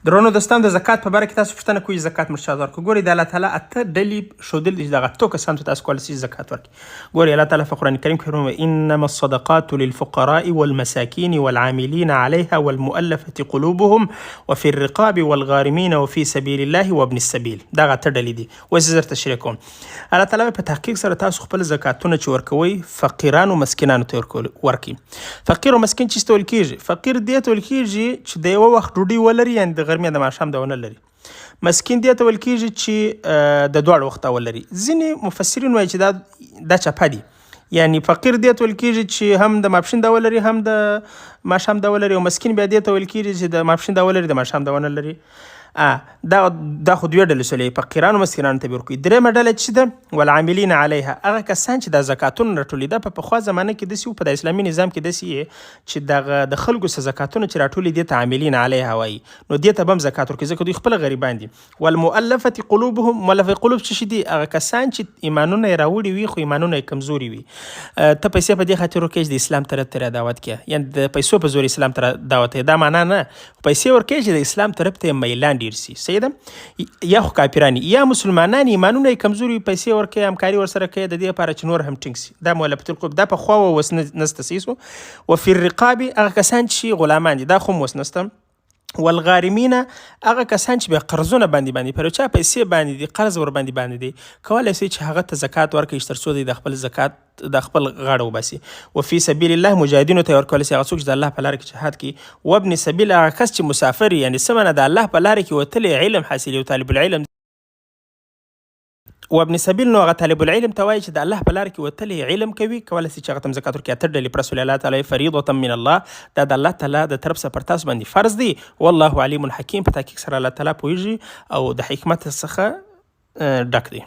درنو دوستان، د زکات په باره کې تاسو پوښتنه کوئ، زکات موږ چا ته ورکړو؟ ګورئ، د الله تعالی اته ډلې ښودلې دي چې دغه اتو کسانو ته تاسو کولی شئ زکات ورکړئ. ګورئ، الله تعالی په قرآن کریم کې فرمایي: انما الصدقات للفقراء والمساکین والعاملین علیها والمؤلفة قلوبهم وفي الرقاب والغارمین وفي سبیل الله وابن السبیل. دغه اته ډلې دي. اوس زه درته تشریح کوم. الله تعالی په تحقیق سره تاسو خپل زکاتونه چې ورکوئ، فقیرانو مسکینانو ته ورکړئ. فقیر او مسکین چې ته ویل کېږي؟ فقیر دې ته ویل کېږي چې د یوه وخت ډوډۍ ولري، یعنې د غرمې د ماښام د ونه لري. مسکین دې ته ویل کېږي چې د دواړو وخته ولري. ځینې مفسرین وایي چې دا چپه دي، یعنی فقیر دې ته ویل کېږي چې هم د ماپښین دا ولري، هم د ماښام دا ولري، او مسکین بیا دې ته ویل کېږي چې د ماپښین دا ولري، د ماښام دا ونه لري. دا خو دوې ډلې شولې، فقیرانو مسکینانو ته به ورکوي. درېیمه ډله چې ده، والعاملین علیها، هغه کسان چې دا زکاتونه راټولوي. دا په پخوا زمانه کې داسې وو، په د اسلامي نظام کې داسې چې دغه د خلکو څخه زکاتونه چې راټولي، دې ته عاملین علیها وایي، نو دې ته به هم زکات ورکوي، ځکه دوی خپله غریبان دي. والمؤلفة قلوبهم، مؤلفه قلوب څه شي دي؟ هغه کسان چې ایمانونه یې راوړي وي، خو ایمانونه یې کمزوري وي. ته پیسې په دې خاطر ورکوې چې د اسلام طرف ته دعوت کړې، یعنې د پیسو په زور اسلام ته دعوت، دا معنا نه. پیسې ورکوې چې د اسلام طرف ته میلان ډیر سي، صحیح ده؟ یا خو کافران یا مسلمانان، ایمانونه یې کمزوري، پیسې ورکوي، همکاري ورسره کوي، د دې لپاره چې نور هم ټینګ سي. دا مؤلفة القلوب، دا پخوا وه، اوس نسته. صحیح سو؟ وفي الرقاب، هغه کسان چې غلامان دي، دا خو هم اوس نسته. والغارمین، هغه کسان چې بیا قرضونه باندې پر چا پیسې باندې دي، قرض ور باندې دي، کولای شي چې هغه ته زکات ورکړي، تر څو د خپل زکات د خپل غاړه وباسي. وفي سبیل الله، مجاهدینو ته ورکول شي، هغه څوک چې د الله په لار کې جهاد کوي. وابن سبیل، هغه کس چې مسافر، یعنی څه معنی؟ د الله په لار کې وتلی، علم حاصل او طالب العلم. وابن سبیل، نو هغه طالب العلم ته وایي چې د الله په لار کې وتلی، علم کوي، کولی شي چې هغه ته زکات ورکړي. اته ډلې پوره سولې. الله تعالی فریضة من الله، دا د الله تعالی د طرف څخه پر تاسو باندې فرض دی. والله علیم حکیم، په تحقیق سره الله تعالی پوهېږي او د حکمت څخه ډک دی.